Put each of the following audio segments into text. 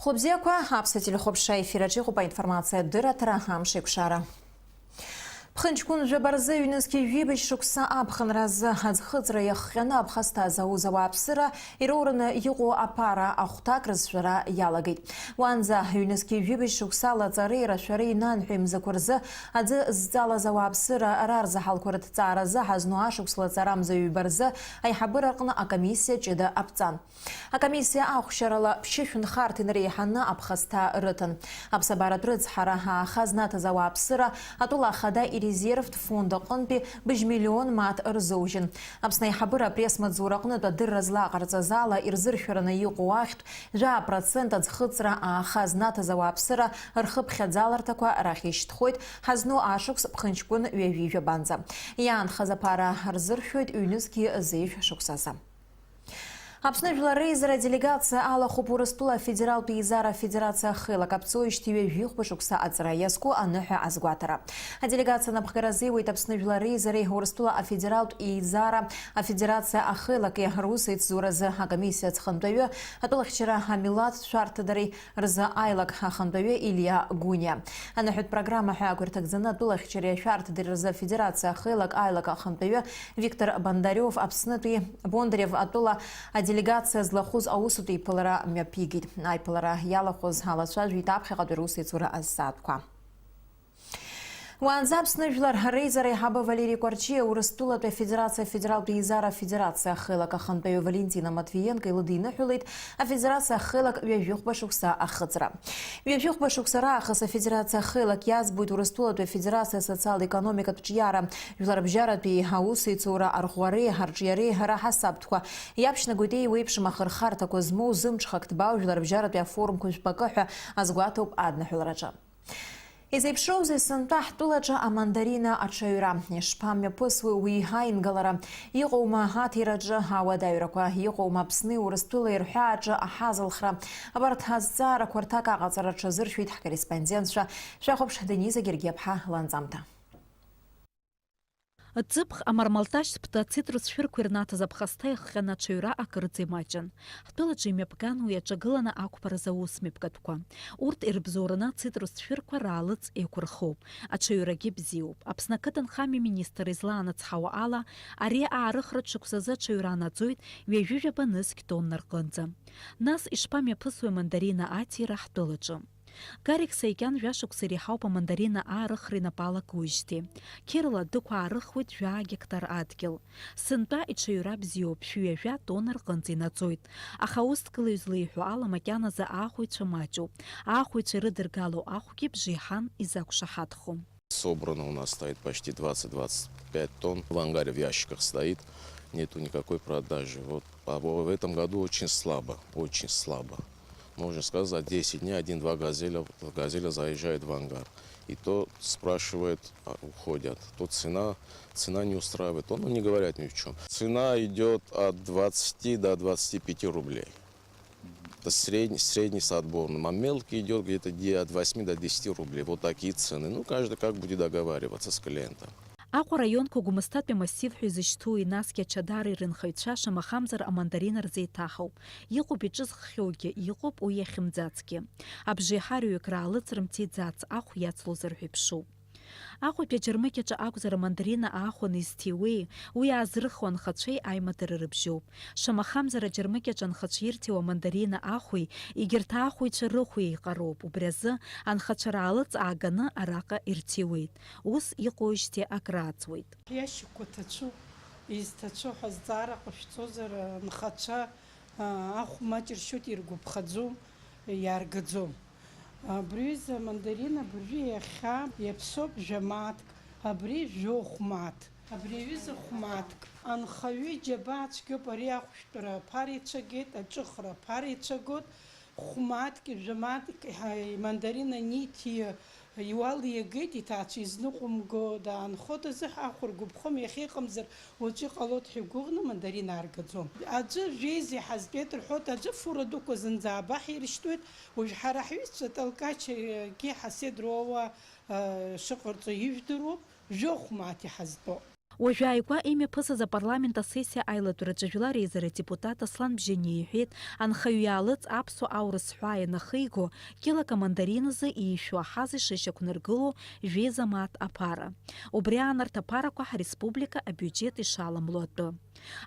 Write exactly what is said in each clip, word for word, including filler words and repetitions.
Хәлыбзиақәа, аԥсуа телехәаԥшра ефир аҿы иҟоуп аинформациатә дырраҭара «Амш еиқәшара». Ԥхынҷкәын жәаба рзы ҩнызқьи жәибжь шықәса аԥхынра азы аӡхыҵра иахҟьаны аԥхасҭа зауз ауааԥсыра ироураны иҟоу аԥара ахәҭак рызшәара иалагеит. Уаанӡа ҩнызқьи жәибжь шықәса лаҵареи рашәареи нанҳәеи мзақәа рзы аӡы зҵалаз ауааԥсыра рарзаҳалқәа рыҭҵааразы ҳазну ашықәс лаҵарамза ҩба рзы аиҳабыра аҟны акомиссиа ҷыда аԥҵан. Акомиссиа ахәшьарала ԥшьышә нхарҭа инареиҳаны аԥхасҭа рыҭан. Аԥсабаратә рыцҳара ааха знаҭаз ауааԥсыра атәыла ахада ирезервтә фонд аҟынтәи быжь миллион мааҭ рзоужьын. Аԥсны аиҳабыра апресс-маҵзура аҟнытә адырра злаҟарҵаз ала, ирзыршәараны иҟоу ахьтә жәаа процент аӡхыҵра ааха знаҭаз ауааԥсыра рхыԥхьаӡаларҭақәа рахь ишьҭхоит ҳазну ашықәс ԥхынҷкәын ҩажәи жәабанӡа. Иаанхаз аԥара рзыршәоит ҩнызқьи зеижә шықәсазы. Аԥсны жәлар реизара аделегациа алахәуп Урыстәыла Афедералтә Еизара Афедерациа ахеилак аԥҵоижьҭеи ҩажәихәба шықәса аҵра иазку аныҳәа азгәаҭара. Аделегациа анапхгара азиуеит Аԥсны жәлар реизареи Урыстәыла Афедералтә Еизара Афедерациа ахеилаки русеицзуразы акомиссиа ацхантәаҩы, атәылахьчара амилаҭтә шәарҭадареи рзы аилак ахантәаҩы Илиа Гуниа. Аныҳәатә программа ҳәа ақәирҭагӡаны атәылахьчареи ашәарҭадареи рзы Афедерациа ахеилак аилак ахантәаҩы Виктор Бондарев Аԥснытәи Бондарев атәыла аделегациа злахәыз аусутә еиԥылара мҩаԥигеит. Аиԥылара иалахәыз алацәажәеит аԥхьаҟатәи русеицура азҵаатәқәа. Уаанӡа Аԥсны жәлар реизара аиҳабы Валери Кәарҷиа Урыстәылатәи Афедерациа Афедералтә Еизара Афедерациа ахеилак ахантәаҩы Валентина Матвиенко илыдиныҳәалеит Афедерациа ахеилак ҩажәихәба шықәса ахыҵра. Ҩажәихәба шықәса раахыс Афедерациа ахеилак иаӡбоит Урыстәылатәи Афедерациа асоциал-економикатә ҿиара, жәларбжьаратәи аусеицура арӷәӷәареи арҿиареи раҳасабтәқәа, иаԥшьнагоит еиуеиԥшым ахырхарҭақәа змоу зымҽхак ҭбаау жәларбжьаратәи афорумқәа жәпакы ҳәа азгәаҭоуп адныҳәалараҿы. Изеиԥшроузеи сынтәа ҳтәылаҿы амандарина аҽаҩра? Ишԥамҩаԥысуеи уи аингалара? Иҟоума аҭираҿы ауадаҩрақәа? Иҟоума Аԥсни Урыстәылеи рҳәааҿы аҳазылхра? Абарҭ азҵаарақәа рҭак аҟаҵара рҽазыршәеит ҳкорреспондентцәа. Шәахәаԥш, Дениза Гергиаԥҳа ланҵамҭа. Ҵыԥх амармалташьтә цитрус шәырқәа ирнаҭаз аԥхасҭа иахҟьаны аҽаҩра акырӡа имаҷын. Ҳтәылаҿы имҩаԥган уи аҿагыланы ақәԥаразы аусмҩаԥгатәқәа. Урҭ ирыбзоураны ацитрус шәырқәа раалыҵ еиқәырхоуп. Аҽаҩрагьы бзиоуп. Аԥсны ақыҭанхамҩа министр излаанацҳауа ала, ари аарыхратә шықәсазы аҽаҩра анаӡоит ҩажәижәаба нызқь тонна рҟынӡа. Нас ишԥамҩаԥысуеи амандарина аҭира ҳтәылаҿы? Гарик Саикьан жәашықәса иреиҳауп амандарина аарыхра инапала гужьҭеи. Қьырла дықәаарыхуеит жәаа гектар адгьыл. Сынтәа иҽаҩра бзиоуп, шәҩажәа тонна рҟынӡа инаӡоит. Аха аусҭгылаҩ злеиҳәо ала, макьаназы аахәаҩцәа маҷуп. Аахәаҩцәа ирыдыргало ахәгьы бжеиҳан изақәшаҳаҭхом. Собрано у нас стоит почти двадцать-двадцать пять тонн. В ангаре в ящиках стоит. Нету никакой продажи. Вот, а в в этом году очень слабо, очень слабо. Можно сказать, за десять дней один-два газеля, газеля заезжает в ангар. И то спрашивает, а, уходят. То цена, цена не устраивает. Он, ну, не говорят ни в чем. Цена идет от двадцати до двадцати пяти рублей. Это средний, средний с отборным. А мелкий идет где-то де-, от восьми до десяти рублей. Вот такие цены. Ну, каждый как будет договариваться с клиентом. Аҟәа араионқәа Гәымсҭатәи амассив ҳәа изышьҭоуи, насгьы Ачадари рынхаҩцәа шамахамзар амандарина рзеиҭаҳауп. Иҟоуп иҿызххьоугьы, иҟоуп уи иахьымӡацгьы. Абжеиҳараҩык раалыҵ рымҭиӡац ахә иацлозар ҳәа иԥшуп. Аҟәатәи аџьармыкьаҿы акәзар амандарина аахәаны изҭиуеи, уи аазрыхуа анхацәеи аимадара рыбжьоуп. Шамахамзар аџьармыкьаҿы анхацәа ирҭиуа амандарина аахәеи егьырҭ аахәаҩцәа рыхәеи еиҟароуп, убри азы анхацәа раалыҵ ааганы араҟа ирҭиуеит. Ус иҟоижьҭеи акрааҵуеит. Иашьақәа ҭацәу, изҭацәу ҳәа азҵаара ҟашәҵозар, анхацәа, аа, ахә маҷ ршьоит, иргәаԥхаӡом, иааргаӡом. Абри аҩыза амандарин абыржәы иахьа иаԥсоуп жәамааҭк, абри жәохә мааҭ. Абри аҩыза хә мааҭк. Анхаҩы иџьабаа цәгьоуп, ари ахәшәтәра аԥара ицәагеит, аҿыхра аԥара ицәагоит. Хә-мааҭк, жәа-мааҭк, ҳа, имандарин аниҭи, иуалиагеит, иҭаацәа изныҟәымго даанхоит азы, ҳахә ргәаԥхом, иахьа иҟамзар уаҵәы иҟалоит ҳәа игәыӷны амандарин ааргаӡом. Аӡәы жәеиза иҳазтәеит рҳәоит, аӡәы фура дуқәа зынӡа аабаҳ ирышьҭуеит, уажә ҳара ҳҩызцәа Толкачгьы Ҳасед Роуа, ы, шыҟарҵо ижәдыруоуп, жәохә мааҭ иҳазтәоуп. Уажәааигәа имҩаԥысыз апарламент асессиа аилатәараҿы жәлар реизара адепутат Аслан Бжьаниа иҳәеит, анхаҩы иаалыҵ аԥсуа аурыс ҳәаа ианахиго, кьылак амандариназы иишәу аҳаз ишышьақәнаргыло жәеиза мааҭ аԥара. Убри аан арҭ аԥарақәа ҳреспублика абиуџьет ишаламло атәы.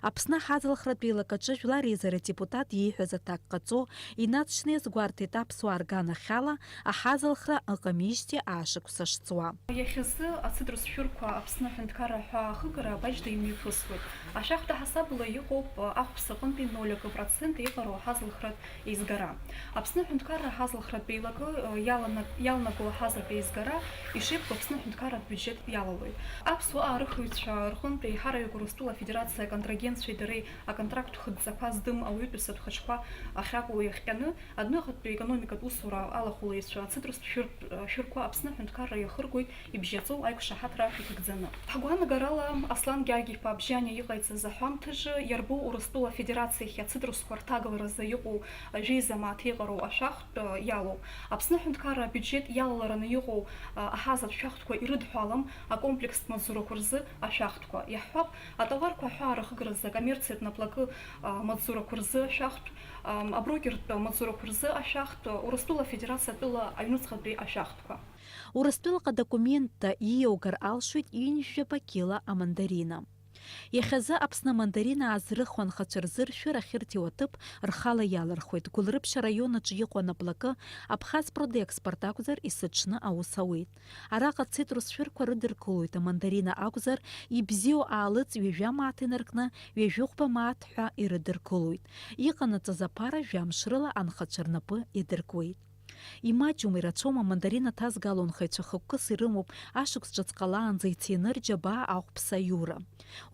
Аԥсны аҳазалхратә еилакаҿы жәлар реизара адепутат ииҳәаз аҭак ҟаҵо, инаҵшьны иазгәарҭеит аԥсуаа рганахьала аҳазалхра ыҟамижьҭеи аашықәса шҵуа. Иахьазы ацитрус шәырқәа Аԥсны аҳәынҭқарра ҳәаа ахыгара абаџьда имҩаԥысуеит. Ашәахтә аҳасабала иҟоуп ахәԥса аҟынтәи ноль акы процент еиҟароу аҳазалхратә еизгара. Аԥсны аҳәынҭқарра аҳазалхратә еилакы, э, иалана-, иалнаго аҳазратә еизгара ишеиқәу Аԥсны аҳәынҭқарратә биуџьет иалалоит. Аԥсуа аарыхыҩцәа рҟынтә еиҳараҩык Урыстәыла Афедерациа аконтрагентцәеи дареи аконтракттә хыдҵақәа здым ауаҩытәыҩсатә хаҿқәа ахьакәу иахҟьаны, адәныҟатәи аекономикатә усура алахәылаҩцәа ацитрустә шәыртә-, шәырқәа Аԥсны аҳәынҭқарра иахыргоит ибжьаҵоу аиқәшаҳаҭра иҭагӡаны. Ҳгәаанагарала, Аслан Гьаргь-иԥа Бжьаниа иҟаиҵаз аҳәамҭаҿы иарбоу Урыстәыла Афедерациахь ацитрусқәа рҭагаларазы иҟоу жәеиза мааҭ еиҟароу ашәахтә иалоу. Аԥсны аҳәынҭқарра абиуџьет иалалараны иҟоу аҳазатә шәахтәқәа ирыдҳәалам акомплекстә маҵзурақәа рзы ашәахтәқәа. Иаҳҳәап, атоварқәа аҳәаа рахыгаразы акоммерциатә наплакы маҵзурақәа рзы ашәахтә, аброкертә маҵзурақәа рзы ашәахтә, Урыстәыла Афедерациа атәыла аҩнуҵҟатәи ашәахтәқәа. Урыстәылаҟа документта ииоугар алшоит ҩынҩажәаба кьыла амандарина. Иахьазы Аԥсны амандарина аазрыхуа анхацәа рзы ршәыр ахьырҭиуа аҭыԥ рхала иалырхуеит. Гәылрыԥшь араион аҿы иҟоу анаплакы Абхаз Продэкспорт акәзар, есыҽны аус ауеит. Араҟа ацитрус шәырқәа рыдыркылоит, амандарина акәзар, ибзиоу аалыҵ ҩажәа мааҭ инаркны, ҩажәихәба мааҭ ҳәа ирыдыркылоит. Иҟанаҵаз аԥара жәамш рыла анхацәа рнапы иадыркуеит. Имаҷума, ирацәоума амандарина ҭазгало анхаҩцәа хықәкыс ирымоуп, ашықәс ҿыц ҟалаанӡа ицеины рџьабаа ахәԥса аиура.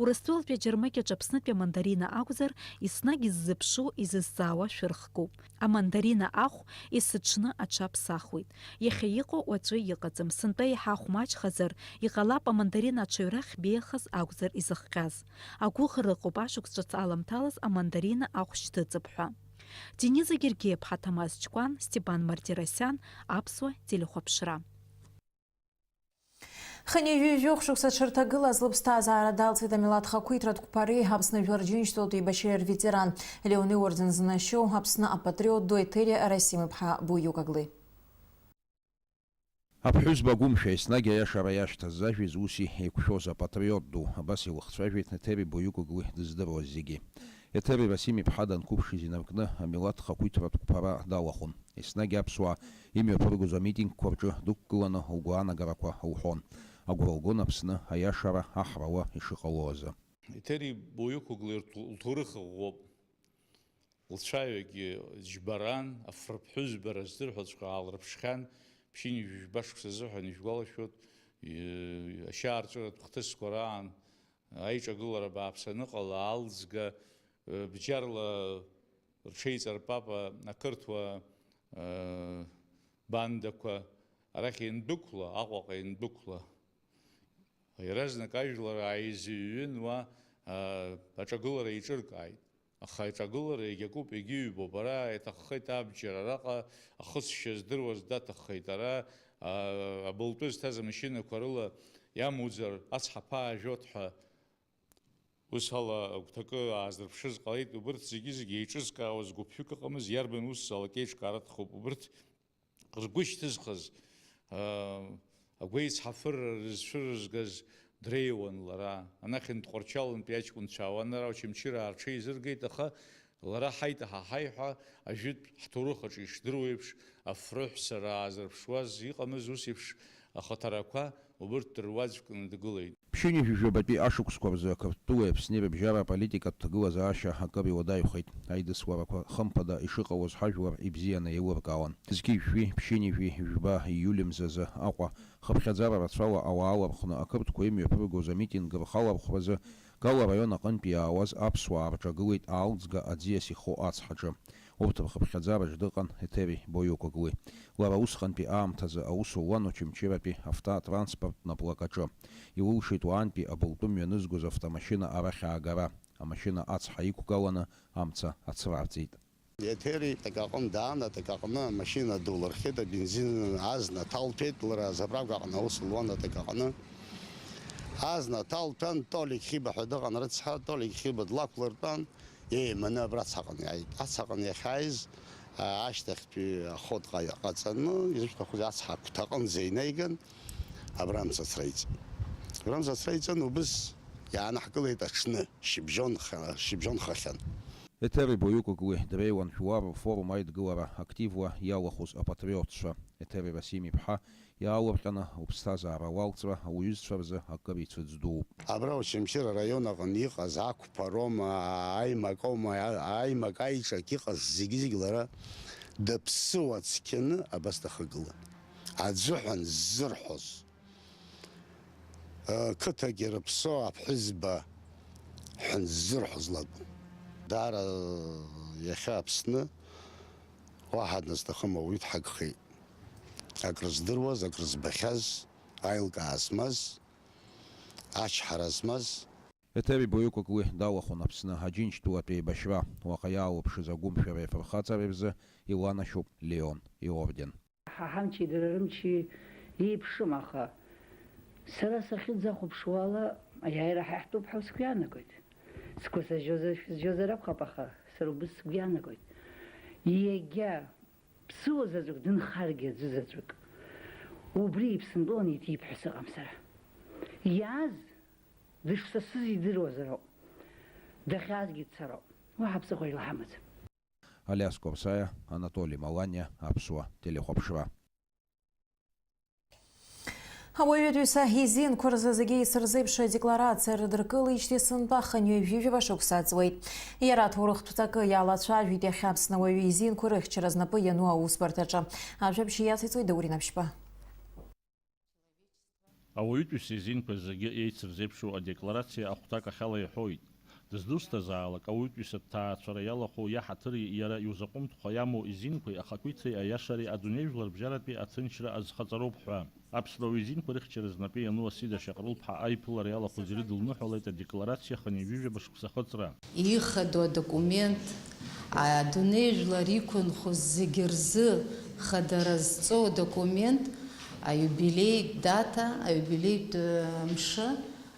Урыстәылатәи аџьармыкьаҿ Аԥснытәи амандарина акәзар, еснагь иззыԥшу, изызҵаауа шәырхкуп. Амандарина ахә есыҽны аҽаԥсахуеит. Иахьа иҟоу уаҵәы иҟаӡам, сынтәа еиҳа ахә маҷхазар, иҟалап амандарина аҽаҩра ахьбеиахаз акәзар изыхҟьаз. Агәыӷра ыҟоуп ашықәс ҿыц аламҭалаз амандарина ахә шьҭыҵып ҳәа. Дениза Гергиа-ԥҳа, Ҭамаз Ҷкәан, Степан Мартиросиан, Аԥсуа телехәаԥшра. Хынҩажәи жәохә шықәса аҽырҭагылаз лыԥсҭазаара далҵит амилаҭ хақәиҭратә қәԥареи Аԥсны Жәлар Џьынџьтәылатә еибашьреи рветеран, Леон иорден знашьоу Аԥсны апатриот ду Етери Расим-иԥҳа Буиук Аглы. Аԥҳәызба агәымшәа, еснагь аиашара иашьҭаз, зажәеи зуси еиқәшәоз апатриот ду, абас илыхцәажәеит Етери Буиук Аглы дыздыруаз зегьы. Етери Расим-иԥҳа данқәыԥшыз инаркны амилаҭ хақәиҭратә қәԥара далахәын. Еснагь аԥсуаа имҩаԥыргоз амитингқәа рҿы дықәгыланы лгәаанагарақәа лҳәон. Агәра лгон Аԥсны аиашара аҳрауа ишыҟало азы. Етери Буиук Аглы лҭ-, лҭоурых ӷәӷәоуп. Лцәаҩагьы џьбаран, афырԥҳәызба раздырҳәаҵәҟьа аалрыԥшхьан, ԥшьынҩажәи жәба шықәса азыҳәан ижәгәалашәоит, и-, ашьаарҵәыратә хҭысқәа раан аиҿагылара бааԥс аныҟала, Алӡга, э, бџьарла рҽеиҵарпапа ақырҭуа, э, бандақәа арахь иандәықәла, Аҟәаҟа иандәықәла, иаразнак ажәлар ааизыҩҩын уа, э, аҿагылара еиҿыркааит. Аха аиҿагылара иагьакуп, иагьыҩбоуп. Ара иаҭаххеит абџьар, араҟа ахысшьа здыруаз даҭаххеит. Ара, а, абылтәы зҭаз амашьынақәа рыла иамуӡар, ацҳа ԥаа жәот ҳәа. Ус ала агәҭакы аазырԥшыз ҟалеит, убырҭ зегьы-зегьы еиҿызкаауаз гәыԥҩык ыҟамызт, иарбан усзаалак еиҿкаара аҭахуп. Убырҭ ргәы шьҭызхыз, аа, агәеицҳафырра рызцәырызгаз дреиуан лара. Анахьынтә Тҟәарчалнтәи аҷкәынцәа аауан, ара Очамчыраа рҽеизыргеит, аха лара ҳаит, аҳаҳаи ҳәа ажәытә ҳҭоурых аҿы ишдыруеиԥш, афрыҳәсара аазырԥшуаз иҟамыз ус еиԥш ахаҭарақәа убырҭ дыруаӡәкны дгылеит. Ԥшьынҩажәи жәабатәи ашықәсқәа рзы Ақырҭтәылеи Аԥсни рыбжьара аполитикатә ҭагылазаашьа акыр иуадаҩхеит. Аидысларақәа, хымԥада, ишыҟалоз ҳажәлар ибзианы еилыркаауан. Зқьи жәшәи ԥшьынҩажәи жәба ииуль мзазы Аҟәа, хыԥхьаӡара рацәала ауаа лархәны ақырҭқәа имҩаԥыргоз амитинг рхалархәразы Гала араион аҟынтәи иаауаз аԥсуаа рҿагылеит Аалӡга аӡиас иху ацҳаҿы. Урҭ рхыԥхьаӡараҿ дыҟан Етери Боиокоглы. Лара усҟантәи аамҭазы аусура луан Очамчыратәи автотранспорттә наплакаҿы. Илылшеит уаантәи абылтәы мҩанызгоз автомашьына арахь аагара. Амашьына ацҳа иқәгаланы амца ацрарҵеит. Етери атакаҟын даан, атакаҟны амашьына ду лырхиеит, абензин азна ҭалҭәеит, лара азаправка аҟны аус луан атакаҟны. Азна ҭалҭәан, Толик Хиба ҳәа дыҟан рыцҳа, Толик Хиба длақәлыртәан, еиманы абра ацаҟны иааит. Ацаҟны иахьааиз, а, ашьҭахьтәи аход ҟа-, ҟаҵаны, изышәҭахыз ацҳа агәҭаҟынӡа инеиган, абра амца ацраиҵеит. Абра амца ацраиҵан, убыс иаанаҳкылеит аҽны, шьыбжьон ха-, шьыбжьон хахьан. Еҭери Боиукык уи дреиуан Жәлар рфорум аидгылара активла иалахәыз апатриотцәа. Еҭери Расим-иԥҳа иаалырҟьаны уԥсҭазаара уалҵра ауаҩызцәа рзы акыр ицәыӡ дууп. Абра Очамчыра араион аҟны иҟаз ақәԥароума, аимакоума, аимак аиҿак иҟаз зегь-зегь лара дыԥсыуа цқьаны абас дахагылан. Аӡәы ҳәа анзырҳәоз, қыҭагьы рыԥсоу аԥҳәызба ҳәа анзырҳәоз лакәын. Даара иахьа Аԥсны уаҳа дназҭахым ауаҩы дҳагхеит. Акрыздыруаз, акрызбахьаз, аилкаа змаз, ачҳара змаз. Еҭери Боиукык уи далахәын Аԥсны Аџьынџьтәылатә еибашьра. Уаҟа иаалыԥшыз агәымшәареи афырхаҵареи рзы иланашьоуп Леон иорден. Ҳа ҳамчи дара рымчи еиԥшым, аха сара сахьынӡахәаԥшуала, аиааира ҳа иаҳтәуп ҳәа сгәы иаанагоит. Сгәы сажьозар, шәызжьозар акәхап, аха сара убыс сгәы иаанагоит. Иагьа ԥсыуа заҵәык дынхаргьы аӡәы заҵәык, убри иԥсынтәыланы иҭип ҳәа сыҟам сара. Иааз дышсасыз идыруазароуп, дахьаазгьы дцароуп. Уаҳа ԥсыхәа илаҳамаӡам. Алиас Корсаиа, Анатоли Маланиа, Аԥсуа телехәаԥшра. Ауаҩытәыҩса изинқәа рзы зегьы исырзеиԥшу адекларациа рыдыркылеижьҭеи сынтәа хынҩажәижәаба шықәса ҵуеит. Иара аҭоурыхтә ҵакы иалацәажәеит иахьа Аԥсны ауаҩы изинқәа рыхьчара знапы иану аусбарҭаҿы. Ажәабжь иациҵоит Даур Инапшьба. Ауаҩытәыҩса изинқәа зегьы еицырзеиԥшу адекларациа ахәҭакахьала иҳәоит. Дыздусҭазаалак, ауаҩытәыҩса ҭаацәара иалахәу иаҳаҭыри иара иузаҟәымҭхәа иамоу изинқәеи ахақәиҭреи аиашареи адунеи жәларбжьаратәи аҭынчра азхаҵароуп ҳәа. Аԥсны ауаҩы изинқәа рыхьчара знапы иану Асида Шьаҟрылԥҳа аиԥылара иалахәыз ирыдылныҳәалеит адекларациа хынҩажәижәаба шықәса ахыҵра. Ихадоу адокумент, адунеи жәлар иқәынхоз зегьы рзы хадара зҵоу адокумент, аиубилеитә даҭа, аиубилеитә, э, мшы,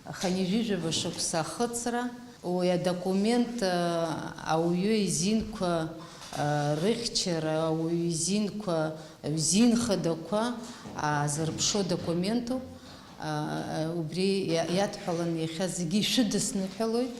хынҩажәижәаба шықәса ахыҵра. Уи адокумент, э, ауаҩы изинқәа, э, рыхьчара, ауаҩы изинқәа, аҩ-, зин хадақәа аазырԥшу адокументуп. Э, убри иа-, иадҳәалан иахьа зегьы ишәыдысныҳәалоит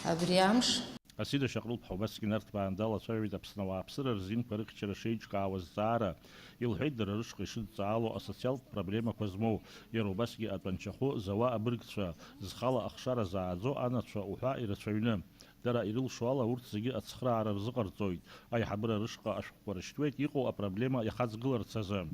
абри амш. Асида Шьаҟрылԥҳа убасгьы нарҭбаан далацәажәеит Аԥсны ауааԥсыра рзинқәа рыхьчара шеиҿкаауа азҵаара, илҳәеит дара рышҟа ишыдҵаало асоциалтә проблемақәа змоу, иара убасгьы атәанчахәы зауа абыргцәа, зхала ахшара зааӡо анацәа уҳәа ирацәаҩны. Дара ирылшо ала урҭ зегьы ацхыраара рзыҟарҵоит, аиҳабыра рышҟа ашәҟәқәа рышьҭуеит иҟоу апроблема иахаҵгыларц азы.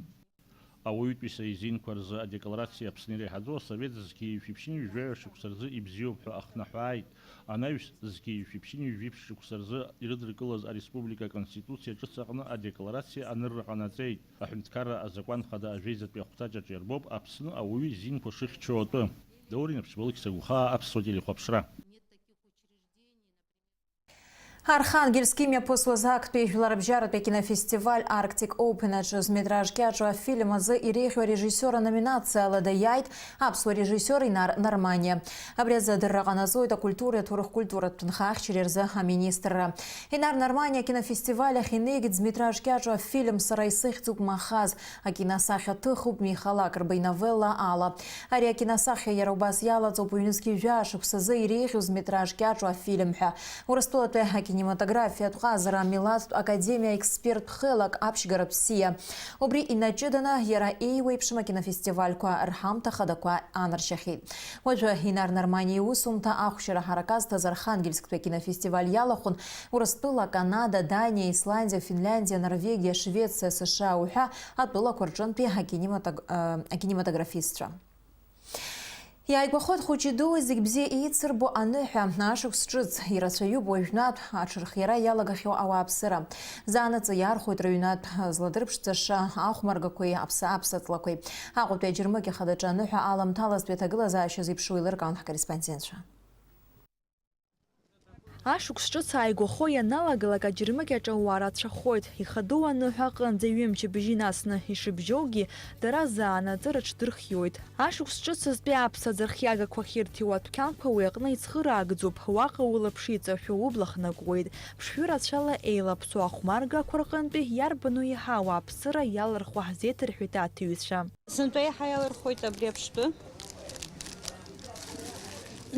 Ауаҩытәыҩса изинқәа рзы адекларациа Аԥсны иреиҳаӡоу асовет зқьи жәшәи ԥшьынҩажәи жәаҩа шықәса рзы ибзиоуп ҳәа ахнаҳәааит. Анаҩс, зқьи жәшәи ԥшьынҩажәи жәиԥшь шықәса рзы ирыдыркылаз ареспублика Аконституциа ҿыц аҟны адекларациа анырра ҟанаҵеит. Аҳәынҭқарра азакәан хада ажәеизатәи ахәҭаҷаҿ иарбоуп Аԥсны ауаҩы изинқәа шыхьчо атәы. Даур Инапшьба, Алықьса Гәхаа, Аԥсуа телехәаԥшра. Архангельск имҩаԥысуаз актәи жәларбжьаратәи акинофестиваль Arctic Open аҿы зметраж кьаҿу афильм азы иреиӷьу арежиссиор аноминациа алада иааит аԥсуа режиссиор Инар Нарманиа. Абри азы адырра ҟанаҵоит акультуреи аҭоурых-культуратә ҭынха ахьчареи рзы аминистрра. Инар Нарманиа акинофестиваль ахь инеигеит зметраж кьаҿу афильм Сара исыхьӡуп Махаз, акиносахьа Ҭыхуп Миха Лакрба иновелла ала. Ари акиносахьа иара убас иалаҵоуп ҩнызқьи жәаа шықәсазы иреиӷьу зметраж кьаҿу афильм ҳәа. Урыстәылатәи акинематографиатә ҟазара амилаҭтә академиа аексперттә хеилак аԥшьгаратә сиа. Убри инаҷыданы иара еиуеиԥшым акинофестивальқәа рҳамҭа хадақәа анаршьахьеит. Уажәы Инар Нарманиа иусумҭа ахәшьара ҳарак азҭаз Архангельсктәи акинофестиваль иалахәын Урыстәыла, Канада, Даниа, Исландиа, Финляндиа, Норвегиа, Швециа, США уҳәа атәылақәа рҿынтәи акинематог-, э, акинематографистцәа. Иааигәахоит хәыҷи-дуи зегь бзиа еицырбо аныҳәа, ашықәс ҿыц, ирацәаҩуп уажәнатә аҽырхиара иалагахьоу ауааԥсыра. Заанаҵы иаархәоит рыҩнатә зладырԥшӡаша, ахәмаргақәеи аԥса-, аԥсаҵлақәеи. Аҟәатәи аџьармыкьа хадаҿы аныҳәа аламҭалазтәи аҭагылазаашьа зеиԥшу еилыркаауан ҳкорреспондентцәа. Ашықәс ҿыц ааигәахо ианалагалак, аџьармыкьаҿ ауаа рацәахоит. Ихадоу аныҳәа аҟынӡа ҩымчыбжьы инасны ишыбжьоугьы, дара заанаҵы рыҽдырхиоит. Ашықәс ҿыцызтәи аԥса аӡырхиагақәа ахьырҭиуа адәқьанқәа уи аҟны ицхыраагӡоуп, уаҟа улаԥш иҵашәо убла хнакуеит. Ԥшшәы рацәала еилаԥсоу ахәмаргақәа рҟынтәи иарбану иаҳа ауааԥсыра иалырхуа ҳзеиҭарҳәеит аҭыҩцәа. Сынтәа иаҳа иалырхуеит абри аԥштәы,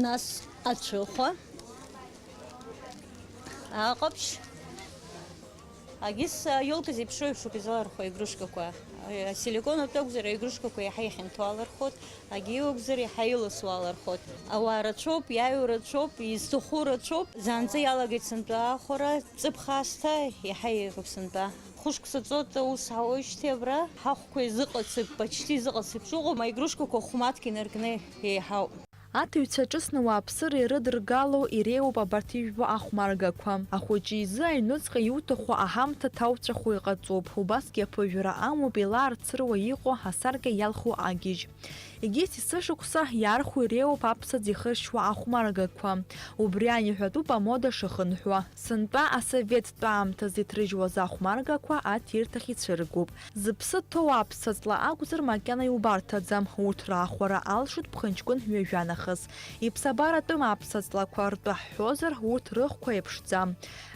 нас ацәыхәа, аҟаԥшь. Агьыс аиолка зеиԥшроу еиԥшуп изалырхуа игрушкақәа. Асиликонтә акәзар, аигрушкақәа иаҳа ихьанҭоу алырхуеит, агьиу акәзар, иаҳа иласу алырхуеит. Ауаа рацәоуп, иааиуа рацәоуп, изҭаху рацәоуп. Заанҵы иалагеит сынтәа ахәара, ҵыԥх аасҭа иаҳа еиӷьуп сынтәа. Хәышықәса ҵуеит аус ҳауеижьҭеи абра, ҳахәқәа изыҟац еиԥш, почти изыҟац еиԥш ыҟоуп, аигрушкақәа хәмаҭк инаркны еиҳауп. Аҭыҩцәа ҿыцны ауааԥсыра ирыдыргало иреиуоуп абарҭ ижәбо ахәмаргақәа. Ахәыҷы изы аҩныҵҟа иуҭаху аҳамҭа ҭауҵәахо иҟаҵоуп, убасгьы аԥыжәара амоуп илаарцыруа иҟоу асаркьа иалху агьежь. Егьыс есышықәса иархәо иреиуоуп аԥсаӡ ихыршьуа ахәмаргақәа. Убри аниҳәатәуп амода шахынҳәуа. Сынтәа асоветтә аамҭазы иҭрыжьуаз ахәмаргақәа аҭирҭахь ицәыргоуп. Зыԥсы ҭоу аԥсаҵла акәзар, макьана иубарҭаӡам, урҭ раахәара алшоит ԥхынҷкәын ҩажәа нахыс. Иԥсабаратәым аԥсаҵлақәа ртәы ҳҳәозар, урҭ рыхәқәа еиԥшӡам.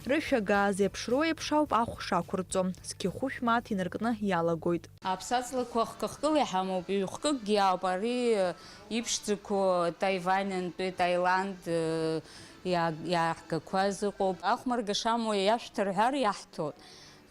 Рышәага зеиԥшроу еиԥш ауп ахә шақәырҵо, зқьы хәышә мааҭ инаркны иалагоит. Аԥсаҵлақәа хкы-хкыла иҳамоуп, ҩ-хкыкгьы ауп, ари иԥшӡақәоу Таиваньантәи, Таиланд, иа-, иааргақәаз ыҟоуп. Ахәмарга шамоу иашәҭа рҳәар иаҳҭоит,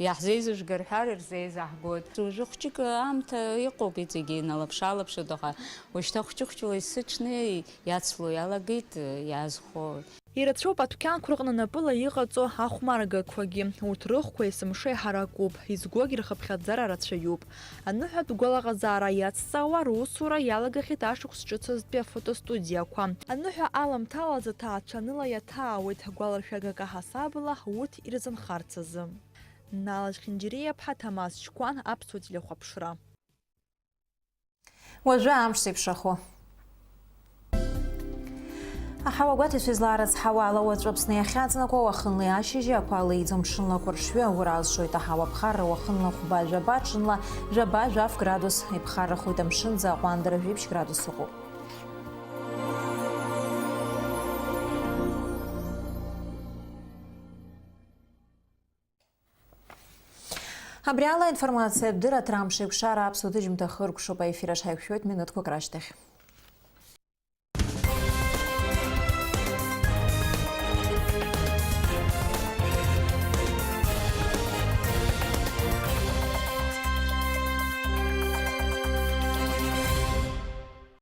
иаҳзеизыжәга рҳәар ирзеизаҳгоит. Уажәы хәҷык аамҭа иҟоуп, иҵегьы иналаԥш-аалаԥшуеит, аха уажәшьҭа хәҷы-хәҷыла есыҽны иацло иалагеит, иаазхәо. Ирацәоуп адәқьанқәа рҟны напыла иҟаҵо ахәмаргақәагьы. Урҭ рыхәқәа есымша иҳаракуп, изгогьы рхыԥхьаӡара рацәаҩуп. Аныҳәатә гәалаҟазаара иацҵаауа русура иалагахьеит ашықәс ҿыцызтәи афотостудиақәа. Аныҳәа аламҭалаз аҭаацәа аныла иаҭаауеит, гәаларшәагак аҳасабала урҭ ирзынхарц азы. Налаџь Хинџьириаԥҳа, Ҭамаз Чқәан, Аԥсуа телехәаԥшра. Уажәы амш зеиԥшрахо. Аҳауа гәаҭаҩцәа излаарыцҳауа ала, уаҵәы Аԥсны иахьаҵанакуа уахынлеи ашьыжьи ақәа леиӡом, ҽынла ақәыршҩы аура азшоит, аҳауа ԥхарра уахынла хәба жәаба, ҽынла жәаба жәаф градус иԥхаррахоит, амшынӡы аҟәандара жәиԥшь градус ыҟоуп. Абри ала аинформациатә дырраҭара амш еиқәшара аԥсуа ҭыжьымҭа хыркәшоуп, аефир аҿы ҳаиқәшәоит минуҭқәак рашьҭахь.